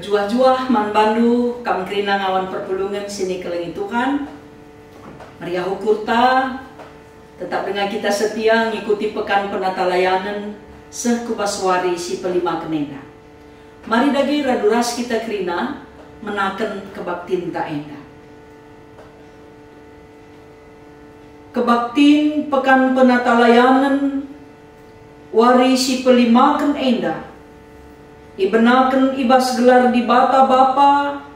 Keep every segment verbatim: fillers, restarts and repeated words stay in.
Juah-juah man bandu kam kerina ngawan perpulungen si nikelengi Tuhan. Meriah ukurta, tetap denga kita setia ngikuti Pekan Penatalayanen seh ku bas wari si pelimaken enda. Mari dage radu ras kita kerina menaken kebaktinta enda. Kebaktin Pekan Penatalayanen wari si pelimaken enda ibenaken i bas gelar Dibata Bapa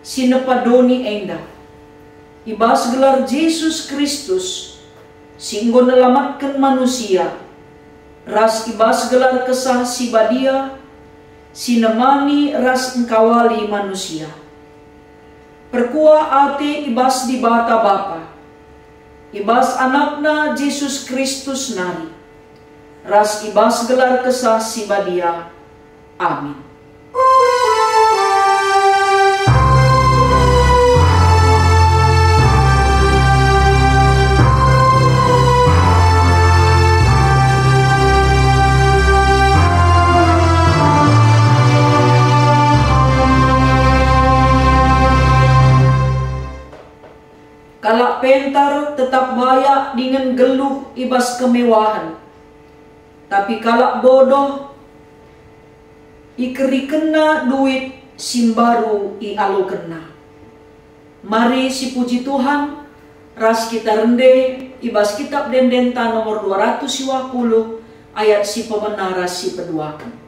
si nepa doni enda, i bas gelar Jesus Kristus si enggo nelamatken manusia, ras i bas gelar Kesah Si Badia si nemani ras engkawali manusia. Perkuah ate i bas Dibata Bapa, i bas AnakNa Jesus Kristus nari, ras i bas gelar Kesah Si Badia. Amin. Kalak pentar tetap bayak dingen geluh i bas kemewahen, tapi kalak bodoh ikerikenna duit si mbaru ialokenna. Mari sipuji Tuhan, ras kita rende i bas Kitab Ende-enden nomor dua ratus siwah puluh, ayat si pemena ras si peduaken.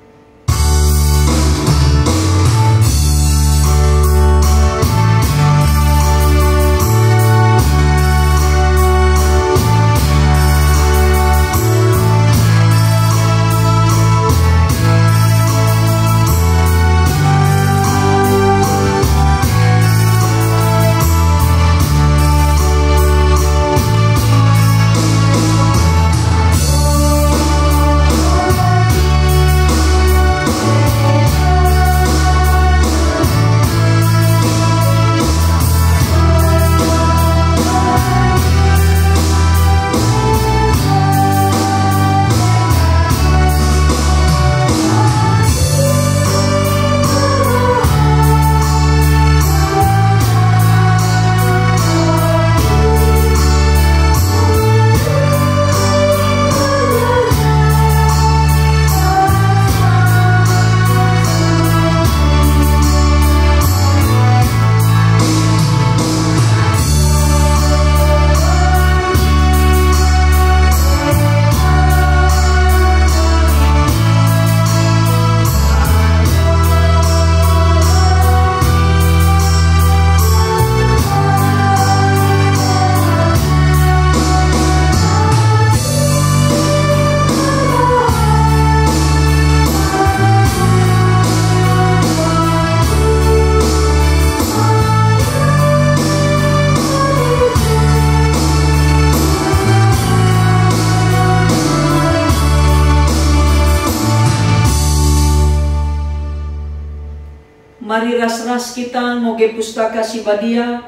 Mari ras-ras kita ngoge Pustaka Si Badia,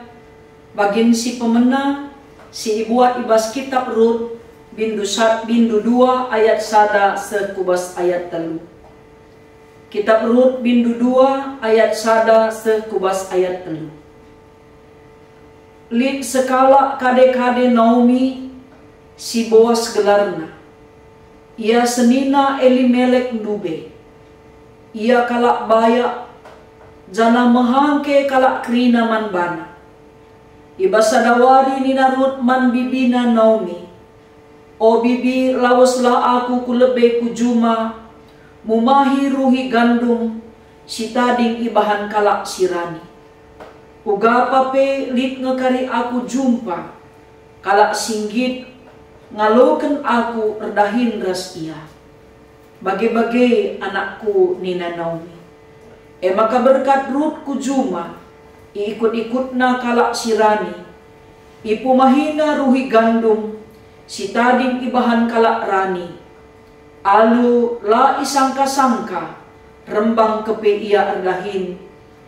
bagin si pemena, si ibuat i bas Kitap Rut, bindu sat-, bindu dua ayat sada seh ku bas ayat telu. Kitap Rut bindu dua ayat sada seh ku bas ayat telu. Lit sekalak kade-kade Naomi, si Boas gelarna. Ia senina Elimelek ndube. Ia kalak bayak, janah mehangke kalak kerina man bana. I bas sada wari nina Rut man bibina Naomi, "O bibi, laweslah aku ku lebe ku juma, mumahi ruhi gandum si tading ibahan kalak si rani. Uga pa pe lit nge kari aku jumpa kalak si nggit ngaloken aku erdahin ras ia." "Bage-bage, anakku," nina Naomi. E maka berkat Rut ku juma, iikut-ikutna kalak si rani, ipumahina ruhi gandum si tading ibahan kalak rani. Alu la isangka-sangka, rembang kepe ia erdahin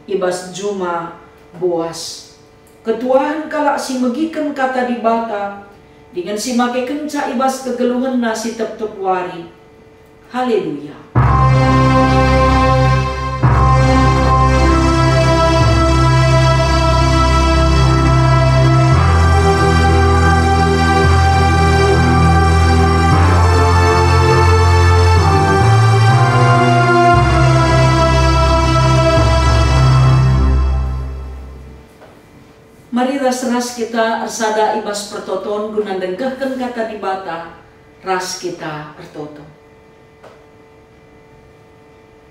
i bas juma Boas. Ketuahen kalak si megiken Kata Dibata dingen si makekenca i bas kegeluhenna si tep-tep wari. Haleluya! Ras kita ersada i bas pertoton guna ndengkehken Kata Dibata, ras kita ertoto.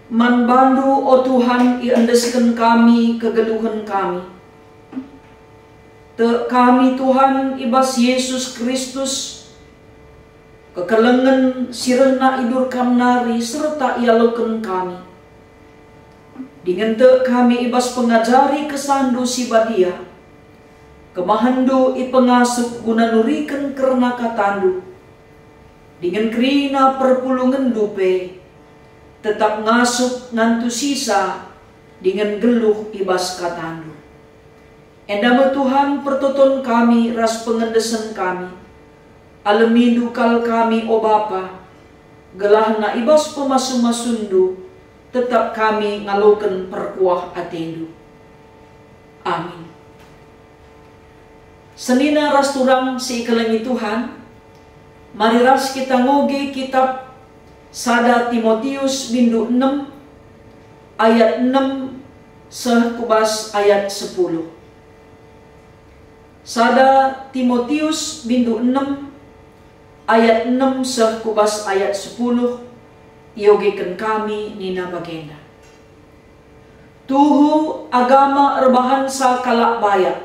Man bandu, o Tuhan, iendesken kami kegeluhen kami. Tek kami, Tuhan, i bas Jesus Kristus, kekelengen si rehna idur Kam nari serta ialoken kami. Dingen tek kami i bas pengajari kesahndu si badia, kemahenndu ipengasup guna nuriken kerna katandu, dingen kerina perpulungenndu pe tetap ngasup ngantusisa dingen nggeluh i bas katandu. Enda me Tuhan pertoton kami ras pengendesen kami. Alemindu kal kami, o Bapa, gelahna i bas pemasu-masundu tetap kami ngaloken perkuah atendu. Amin. Senina ras turang si ikelengi Tuhan, mari ras kita ngoge kitap sada Timotius bindu enem ayat enem seh ku bas ayat sepuluh. Sada Timotius bindu enem ayat enem seh ku bas ayat sepuluh, iogeken kami nina bagenda. Tuhu agama erbahanca kalak bayak,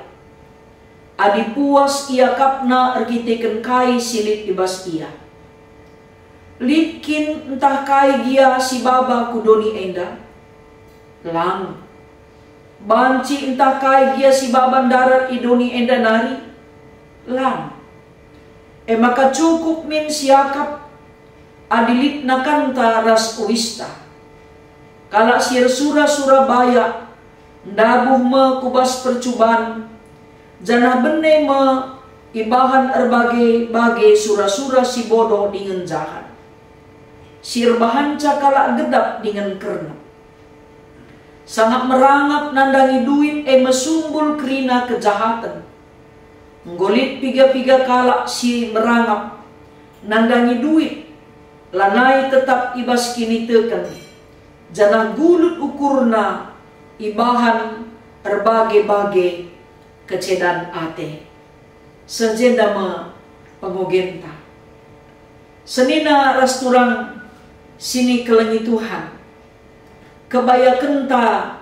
adi puas iakapna erkiteken kai si lit i bas ia. Lit kin ntah kai gia si baba ku doni enda? Lang. Banci ntah kai gia si baba ndarat i doni enda nari? Lang. E maka cukup min siakap adi lit nakanta ras uista. Kalak si ersura-sura bayak ndabuh me ku bas percuban, janah bene me ibahan erbage-bage sura-sura si bodoh dingen jahat, si erbahanca kalak gedap dingen kernep. Sangap merangap nandangi duit e mesumbul kerina kejahaten. Enggo lit piga-piga kalak si merangap nandangi duit, lanai tetap i bas kiniteken, janah gulut ukurna ibahan erbage-bage kecedan ate. Seh jenda me pengogenta. Senina ras turang si ikelengi Tuhan, kebayakenta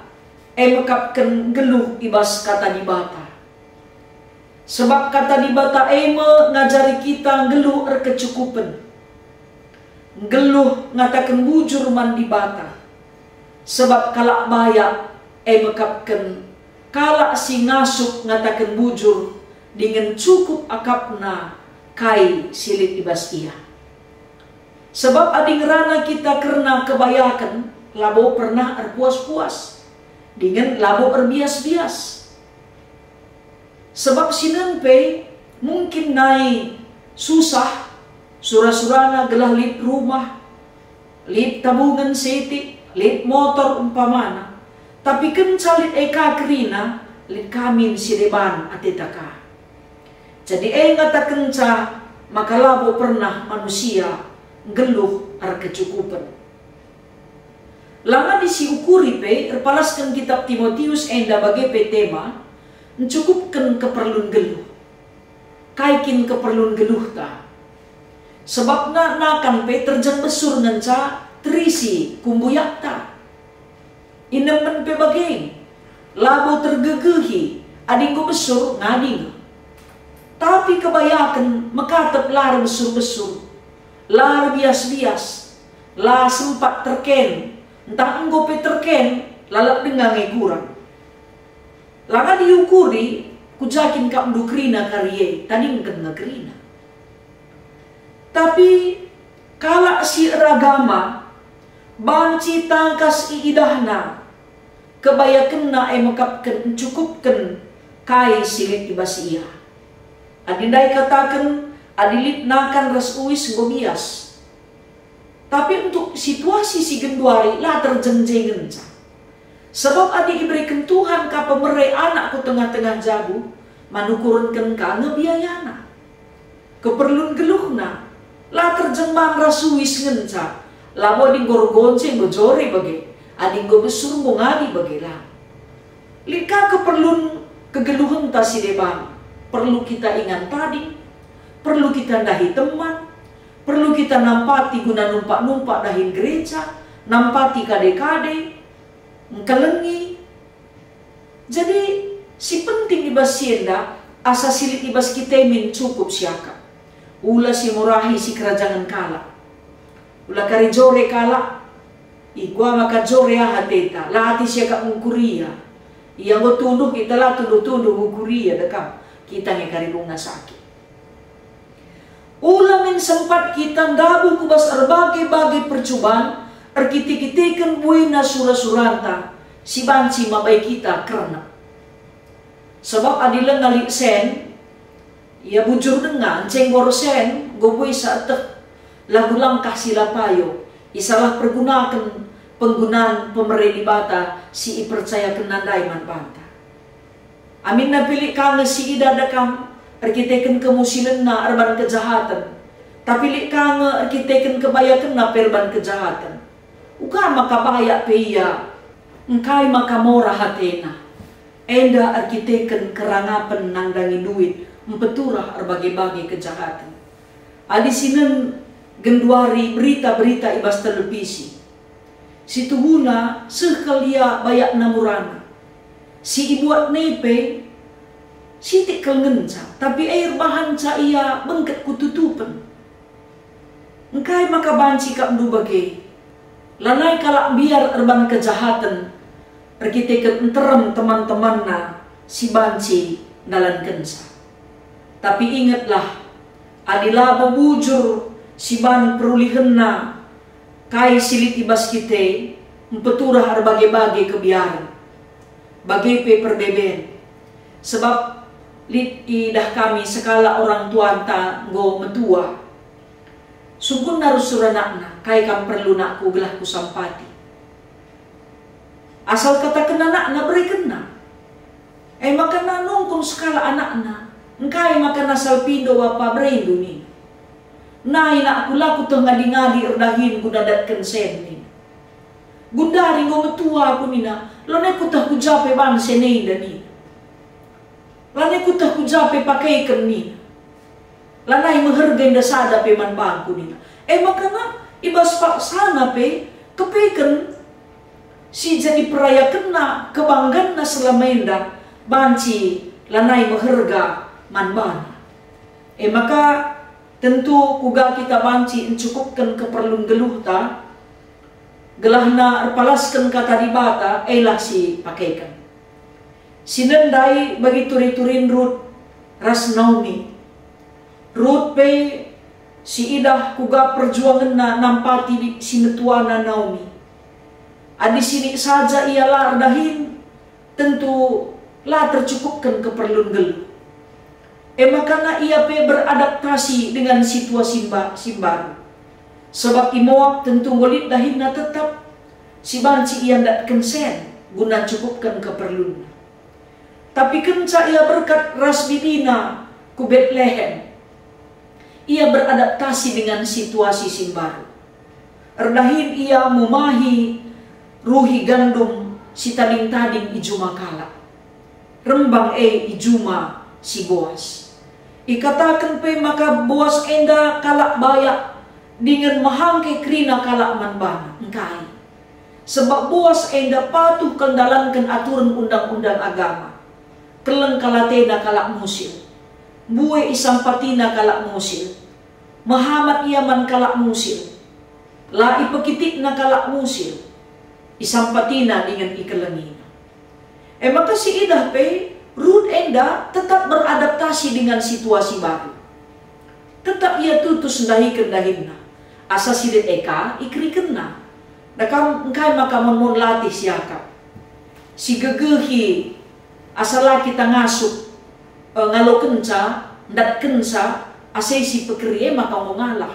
e mekapken nggeluh i bas Kata Dibata. Sebab Kata Dibata e me ngajari kita nggeluh erkecukupen, nggeluh ngataken bujur man Dibata. Sebab kalak bayak e mekapken kalak si ngasup ngataken bujur dingen cukup akapna kai si lit i bas ia. Sebab adi ngerana kita kerna kebayaken, labo pernah erpuas-puas, dingen labo erbias-bias. Sebab si nen pe mungkin nai susah sura-surana gelah lit rumah, lit tabungen sitik, lit motor umpamana, tapi kenca lit e ka kerina, lit ka min si deban ateta ka. Jadi e ngatakenca maka labo pernah manusia nggeluh erkecukupen. Langadi si ukuri pe erpalasken kitap Timotius enda bage pe tema, ncukupken keperlun geluh. Kai kin keperlun geluhta? Sebabna nakan pe terjeng besur ngenca terisi kumbuyakta. Inemen pe bage, labo tergegehi adi enggo besur ngadi nge. Tapi kebayaken mekatep la erbesur-besur, la erbias-bias, la sempat terken, ntah enggo pe terken, lalap denga nge kurang. Langadi ukuri, ku ja kin kap ndu kerina kari e, tadingken nge kerina. Tapi kalak si eragama banci tangkas iidahna, kebayakenna e mekapken ncukupken kai si lit i bas ia. Adi ndai kataken, adi lit nakan ras uis enggo bias. Tapi untuk situasi si genduari la terjeng je ngenca. Sebab adi ibereken Tuhan ka pemere anak ku tengah-tengah jabu, man ukurenken ka nge biayana. Keperlun geluhna, la terjeng man ras uis ngenca, labo adi enggo ergonce enggo jore bage, adi enggo besur enggo ngadi bage la. Lit ka keperlun kegeluhenta si deban, Perlu kita ingan tading, perlu kita ndahi teman, perlu kita nampati guna numpak-numpak dahin gereja, nampati kade-kade, engkelengi. Jadi, si penting i bas si enda, asa si lit i bas kita min cukup siakap. Ula si murahi sikerajangen kalak. Ula kari jore kalak, i gua maka jore ah ateta, la atih siakap ngukur ia. Ia enggo tunduh, kita la tunduh-tunduh ngukur ia, dekam. Kita nge kari lunga sakit. Ula min sempat kita ndabuh ku bas erbage-bage percuban erkite-kiteken buena sura-suranta si banci mabai kita kernep. Sebab adi langa lit sen, ia bujur denga, enceng bor sen, enggo buesa eteh, lagu langkah si la payo, isalah pergunaken penggunan pemere Dibata si ipercayakenna ndai man banta. Aminna pe lit ka nge si idah dekam erkiteken kemusilenna erban kejahaten, tapi lit ka nge erkiteken kebayakenna pe erban kejahaten. Uga maka bayak pe ia, engkai maka morah atena, enda erkiteken kerangapen nandangi duit mpeturah erbage-bage kejahaten. Adi sinen genduari berita-berita i bas televisi, si tuhuna seh kal ia bayakna murana. Si ibuatna pe sitik kal ngenca, tapi e erbahanca ia bengket ku tutupen. Engkai maka banci kap ndu bage? Lanai kalak mbiar erban kejahaten erkiteken nterem teman-temanna si banci ndalankenca. Tapi ingetlah, adi labo bujur si ban perulihenna kai si lit i bas kita, mpeturah erbage-bage kebiaren, bage pe perbeben. Sebab lit idah kami sekalak orang tuanta enggo metua. Sungkunna rusur anakna, kai kam perlu nakku gelah kusampati? Asal kataken anakna berekenna. E maka na nungkun sekalak anakna, engkai maka nasal pindo bapa berendu nina. Nai nakku la kuteh ngadi-ngadi erdahin guna datken sen nina. Gundari enggo metua aku nina, lanai kuteh ku ja pe ban sen enda nina. Lanai kuteh ku ja pe pakeken nina. Lanai meherga enda sada pe man bangku nina. E maka na i bas paksana pe kepeken si jadi perayakenna kebangganna selama enda banci lanai meherga man bana. E maka tentu kuga kita banci encukupken keperlun geluhta, gelahna erpalasken kata Dibata, elah si pakeken. Si nendai bagi turi-turin Rut ras Naomi. Rut pe si idah kuga perjuangenna nampati di-, si metuana Naomi. Adi sinik saja ia la erdahin, tentu la tercukupken keperlun geluh. E maka na ia pe beradaptasi dengan situasi mba-, si mbaru. Sebab i Moab tentu enggo lit dahinna tetap si banci ia ndatken sen guna cukupken keperlunna. Tapi kenca ia berkat ras bibina ku Betlehem, ia beradaptasi dengan situasi si mbaru. Erdahin ia mumahi ruhi gandum si tading-tading i juma kalak. Rembang e i juma si Boas. Ikataken pe maka Boas enda kalak bayak dingen mehangke kerina kalak man bana. Engkai? Sebab Boas enda patuh kal ndalanken aturen undang-undang agama. Keleng kal atena kalak musil. Mbue isampatina kalak musil. Mehamat ia man kalak musil. La ipekitikna kalak musil. Isampatina dingen ikelengina. E maka si idah pe, Rut enda tetap beradaptasi dengan situasi baru. Tetap ia tutus ndahiken dahinna. Asa si lit e ka ikerikenna. Dekam engkai maka mon-mon latih siakap? Si gegehi asa la kita ngasup, e, ngalokenca, ndatkenca, asa isi pekeri e maka enggo ngalah.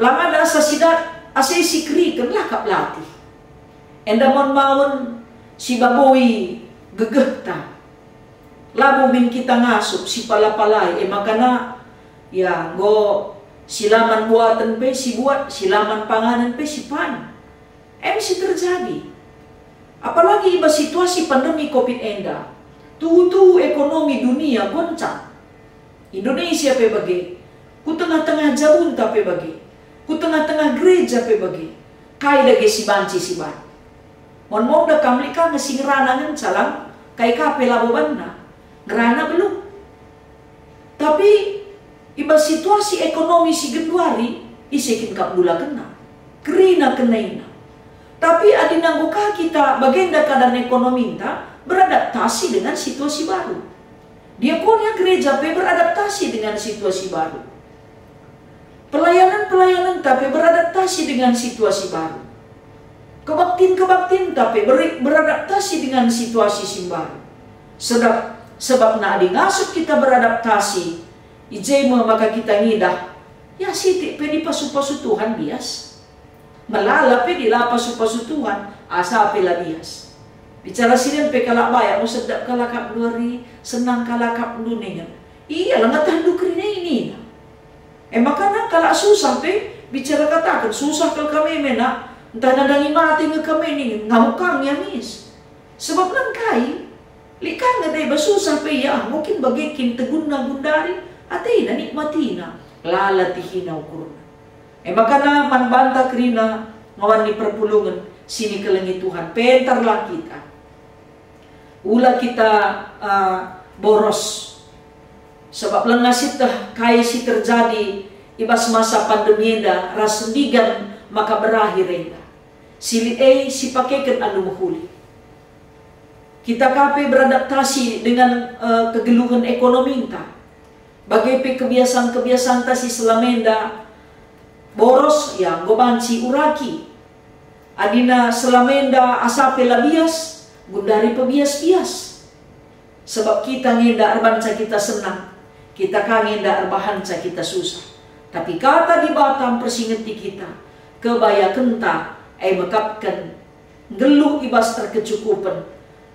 Lang ada asa si dat, asa isi keriken la kap latih. Enda maun-maun si baboi gegehta. Labo min kita ngasup si pala-palai, e maka na, ya, enggo si la man buaten pe si buat, si la man panganen pe si pan. Em si terjadi. Apalagi i bas situasi pandemi covid enda. Tuhu-tuhu ekonomi dunia goncang. Indonesia pe bage, ku tengah-tengah jabunta pe bage, ku tengah-tengah gereja pe bage. Kai dage si banci siban? Mon-mon da kam lit ka nge si ngerana ngenca lang, kai ka pe labo banna. Ngerana beluh. Tapi i bas situasi ekonomi si genduari, ise kin kap dulakenna? Kerina kena ina. Tapi adi nanggo ka kita bagenda keadaan ekonominta, beradaptasi dengan situasi baru. Diakonia gereja pe beradaptasi dengan situasi baru. Pelayanan-pelayananta pe beradaptasi dengan situasi baru. Kebaktin-kebaktinta pe beri-, beradaptasi dengan situasi si mbaru. Sebab, sebab adi ngasup kita beradaptasi, i je me maka kita ngidah, ya sitik pe dipasu-pasu Tuhan bias. Melala pe dila pasu-pasu Tuhan, asa pe la bias. Bicara sinen pe kalak bayak, "Mo sedap kalak kap duari, senang kalak kap duningen." Ia la ngatahndu kerina ini. E maka kalak susah pe bicara kataken, "Susah kal kami mena, ntah nandangi mate nge kami ningen, ngamuk kang ia mis." Sebab lang kai, lit ka nge deba susah pe ia, ah, mungkin bage kin tegunna gundari, atena nikmatina, la latihina ukurna. E maka man banta kerina ngawan ni perpulungen si nikelengi Tuhan, pentarlah kita. Ula kita, eh, boros. Sebab langa sieteh kai si terjadi i bas masa pandemi enda ras ndigan maka berakhir enda. Si lit e sipakeken alu mehuli. Kita ka pe beradaptasi dengan, eh, kegeluhen ekonominta. Bage pe kebiasan-kebiasanta si selama enda boros, ya, enggo banci uraki. Adina selama enda asa pe la bias, gundari pebias-bias. Sebab kita ngenda erbahanca kita senang, kita ka ngenda erbahanca kita susah. Tapi Kata Dibata mpersingeti kita, kebayakenta, e mekapken nggeluh i bas erkecukupen,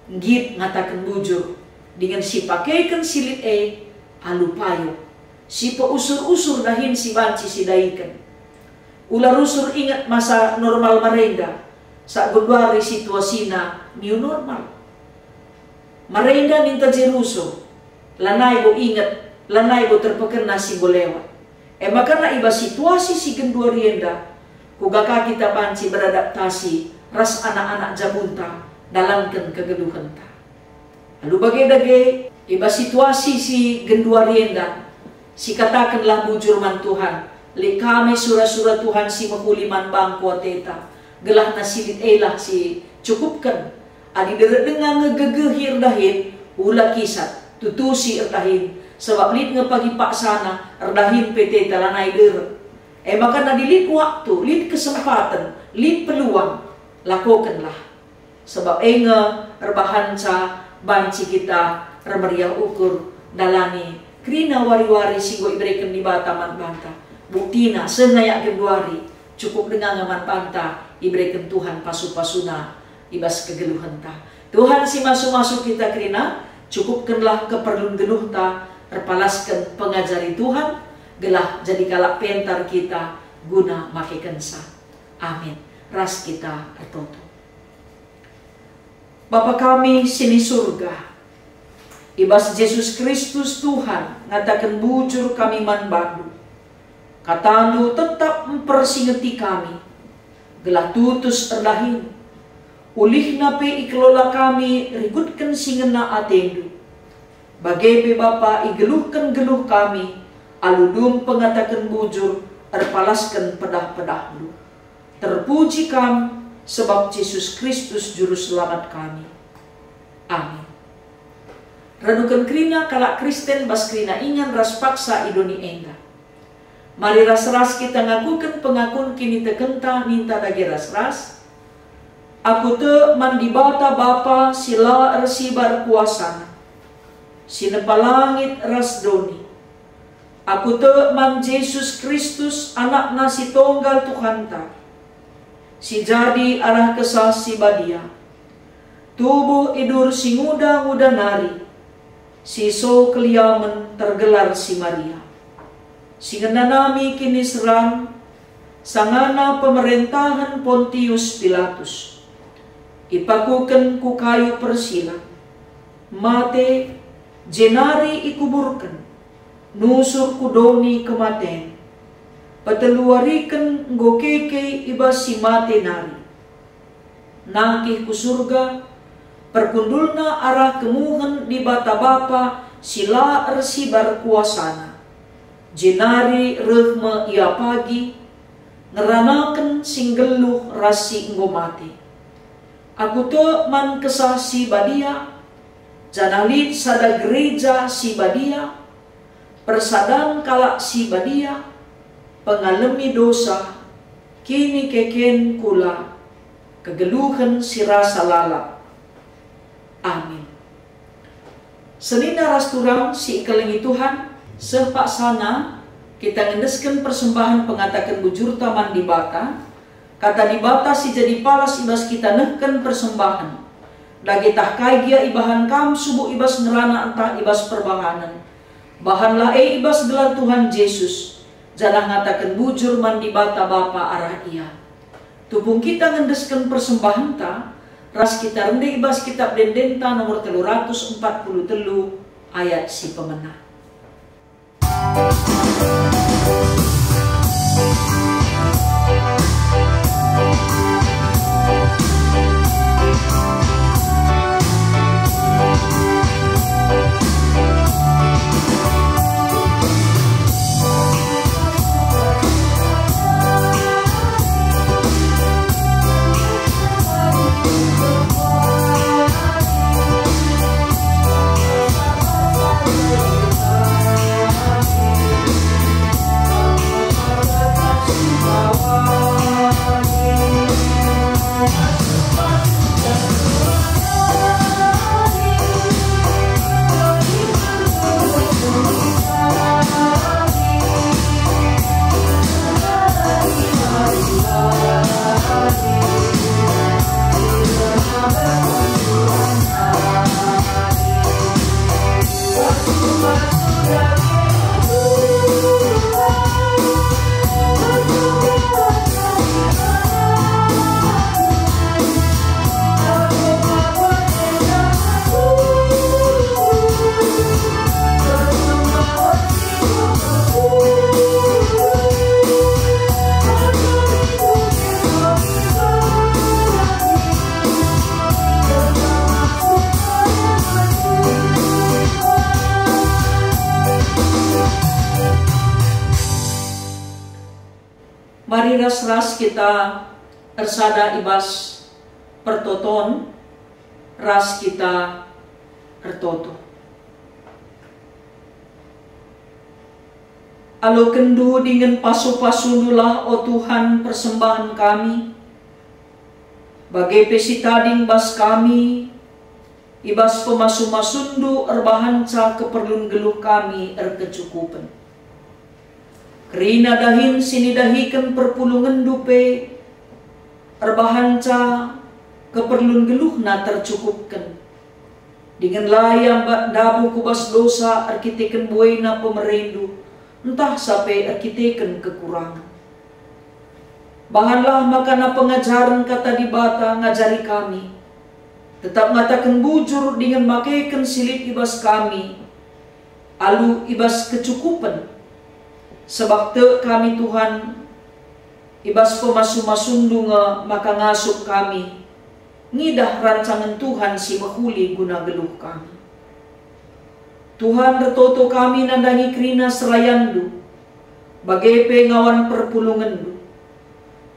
nggit ngataken bujur, dingen sipakeken si lit e alu payo, sipeusur-usur dahin si banci sidaiken. Ula rusur inget masa normal marenda, sak genduari situasina new normal. Marenda ninta je rusur, lanai bo inget, lanai bo terpekena si enggo lewat. E maka i bas situasi si genduari enda, kuga ka kita banci beradaptasi ras anak-anak jabunta ndalanken kegeluhenta? Alu bage dage, i bas situasi si genduari enda, sikatakenlah bujur man Tuhan, lit ka me sura-sura Tuhan si mehuli man bangku ateta, gelahna si lit elah si cukupken. Adi derek denga nge gegehi erdahin, ula kisat, tutusi erdahin, sabap lit nge pagi paksana erdahin pe ateta lanai derek. E maka adi lit waktu, lit kesempaten, lit peluang, lakokenlah. Sabap e nge erbahanca banci kita ermeriah ukur ndalani kerina wari-wari si enggo ibereken Dibata man banta. Buktina, seh ngayak genduari, cukup denga nge man banta ibereken Tuhan pasu-pasuna i bas kegeluhenta. Tuhan si masu-masu kita kerina, cukupkenlah keperlun geluhta erpalasken pengajari Tuhan, gelah jadi kalak pentar kita guna makekenca. Amin. Ras kita ertoto. Bapa kami si ni Surga, i bas Jesus Kristus Tuhan ngataken bujur kami man bandu. Katandu tetap mpersingeti kami, gelah tutus erdahin. Ulihna pe ikelola kami rikutken si ngena atendu. Bage pe Bapa igeluhken geluh kami, alu dum pengataken bujur erpalasken pedah-pedahndu. Terpuji Kam, sebab Jesus Kristus Juru Selamat kami. Amin. Raduken kerina kalak Kristen bas kerina ingan ras paksa i doni enda. Mari ras-ras kita ngakuken pengakun kinitekenta ninta dage ras-ras. Aku tek man Dibata Bapa si la ersibar kuasaNa, si nepa langit ras doni. Aku tek man Jesus Kristus, AnakNa si Tonggal Tuhanta, si jadi arah Kesah Si Badia, tubuh idur si nguda-nguda nari, si so keliamen tergelar si Maria, si ngenanami kiniseran sangana pemerentahen Pontius Pilatus, ipakuken ku kayu persilang, Mate, jenari ikuburken, nusur ku doni kematen. Peteluariken enggo keke i bas si mate nari. Nangkih ku Surga, perkundulna arah kemuhen Dibata Bapa si la ersibar kuasaNa. Jenari reh me Ia pagi, ngeranaken si nggeluh ras si enggo mate. Aku tek man Kesah Si Badia, janah lit sada gereja si badia, persadan kalak si badia, pengalemi dosa, kinikeken kula, kegeluhen si rasa lalap. Amin. Senina ras turang si ikelengi Tuhan, seh paksana kita ngendesken persembahen pengataken bujurta man Dibata, Kata Dibata si jadi palas i bas kita nehken persembahen. Dage tah kai gia ibahan kam subuk i bas ngerana ntah i bas perbahanen, bahanlah e i bas gelar Tuhan Jesus, janah ngataken bujur man Dibata Bapa arah Ia. Tupung kita ngendesken persembahenta, ras kita rende i bas Kitab Ende-endenta nomor telu ratus empat puluh telu ayat si pemena. Mari ras-ras kita ersada i bas pertoton, ras kita ertoto. Alokenndu dingen pasu-pasundulah, o Tuhan, persembahen kami, bage pe si tading bas kami, i bas pemasu-masunndu erbahanca keperlun geluh kami erkecukupen. Kerina dahin si nidahiken perpulungenndu pe erbahanca keperlun geluhna tercukupken. Dingen la ia mba-, ndabuh ku bas dosa erkiteken buena pemerendu, ntah sa pe erkiteken kekurangen. Bahanlah maka na pengajaren Kata Dibata ngajari kami, tetap ngataken bujur dingen makeken si lit i bas kami, alu i bas kecukupen, sabap tek kami, Tuhan, i bas pemasu-masunndu nge maka ngasup kami ngidah rancangen Tuhan si mehuli guna geluh kami. Tuhan, ertoto kami nandangi kerina serayanndu, bage pe ngawan perpulungenndu.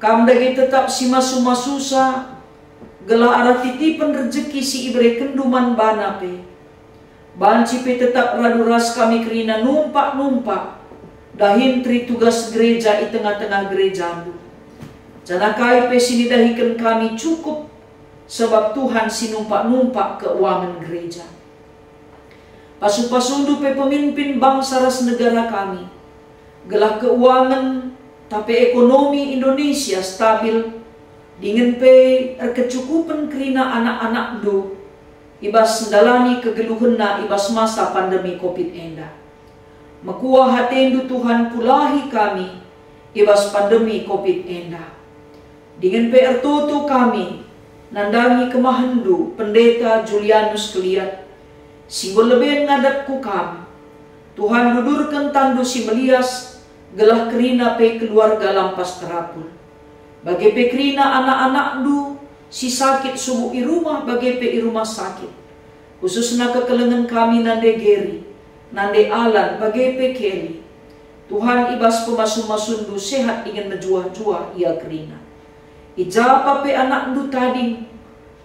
Kam dage tetap si masu-masusa, gelah arah titipen rejeki si iberekenndu man bana pe. Banci pe tetap radu ras kami kerina numpak-numpak dahin teri tugas gereja i tengah-tengah gerejandu. Janah kai pe si nidahiken kami cukup, sabap Tuhan si numpak-numpak keuangen gereja. Pasu-pasundu pe pemimpin bangsa ras negara kami, gelah keuangen, tah pe ekonomi Indonesia stabil, dingen pe erkecukupen kerina anak-anakndu i bas ndalani kegeluhenna i bas masa pandemi covid enda. Mekuah atendu, Tuhan, pulahi kami i bas pandemi covid enda. Dingen pe ertoto kami nandangi kemahenndu Pendeta Julianus Keliat, Si enggo leben ngadap ku Kam, Tuhan, dudurken tanNdu si melias, gelah kerina pe keluarga lampas terapul. Bage pe kerina anak-anakNdu si sakit subuk i rumah bage pe i rumah sakit, khususna kekelengen kami nande Geri, nande Alan, bage pe Kelly. Tuhan, i bas pemasu-masuNdu sehat dingen mejuah-juah ia kerina. I ja pa pe anakNdu tading,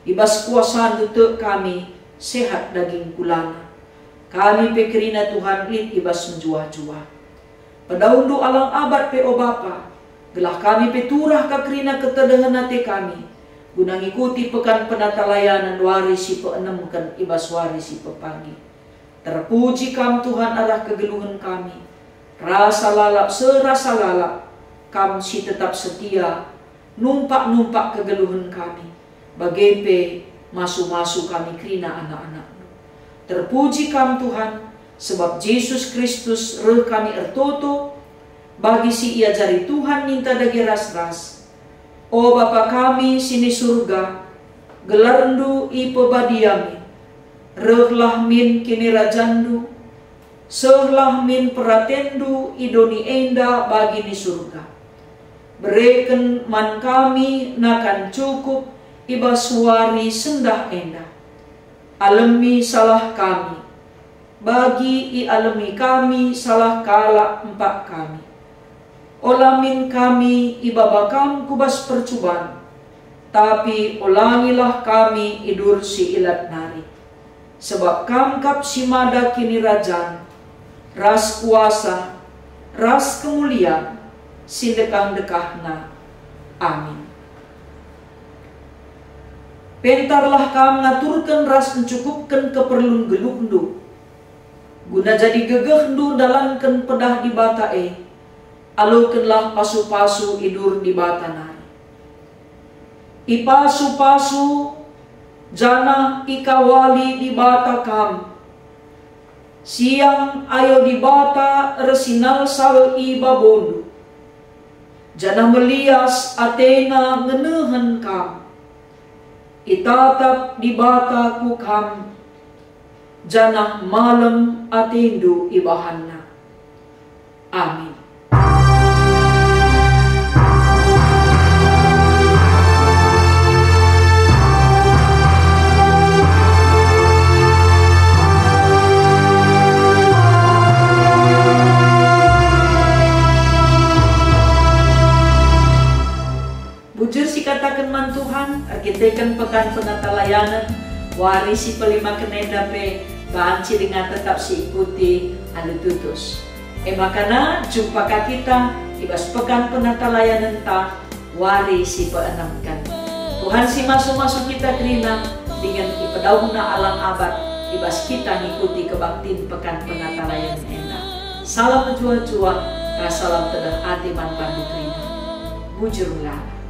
i bas kuasaNdu tek kami, sehat daging kulana. Kami pe kerina, Tuhan, lit i bas mejuah-juah. PedauNdu alang abat pe, o Bapa, gelah kami pe turah ka kerina ketedehen ate kami, guna ngikuti pekan penatalayanen wari si peenemken i bas wari si pepagi. Terpuji Kam, Tuhan, arah kegeluhen kami. Rasa lalap, serasa lalap, Kam si tetap setia, numpak-numpak kegeluhen kami, bage pe masu-masu kami kerina anak-anakNdu. Terpuji Kam, Tuhan, sebab Jesus Kristus reh kami ertoto, bagi si iajari Tuhan ninta dage ras-ras. O Bapa kami si ni Surga, gelarNdu ipebadia min, rehlah min kinirajanNdu, sehlah min peratenNdu i doni enda bagi ni Surga. Bereken man kami nakan cukup i bas wari sendah enda. Alemi salah kami, bagi ialemi kami salah kalak empak kami. Ola min kami ibaba Kam ku bas percuban, tapi olangilah kami idur si ilat nari. Sebab Kam kap si mada kinirajan, ras kuasa, ras kemulian, si ndekah-ndekahna. Amin. Pentarlah Kam ngaturken ras ncukupken keperlun geluhndu, guna jadi gegehndu ndalanken pedah Dibata e. Alokenlah pasu-pasu idur Dibata nari. Ipasu-pasu janah ikawali Dibata Kam. Siang ayo Dibata ersinalsal i babondu, janah melias ateNa ngenehen kam. Itatap Dibata ku kam, janah malem atendu ibahanNa. Amin. Bujur sikataken man Tuhan, erkiteken Pekan Penatalayanen, wari si pelimaken enda pe banci denga tetap siikuti alu tutus. E maka jumpa ka kita i bas Pekan Penatalayanenta, wari si peenemken. Tuhan si masu-masu kita kerina, dingen ipedauhNa alang abat i bas kita ngikuti kebaktin Pekan Penatalayanen enda. Salam mejuah-juah, ras salam tedeh ate man bandu kerina. Bujur melala.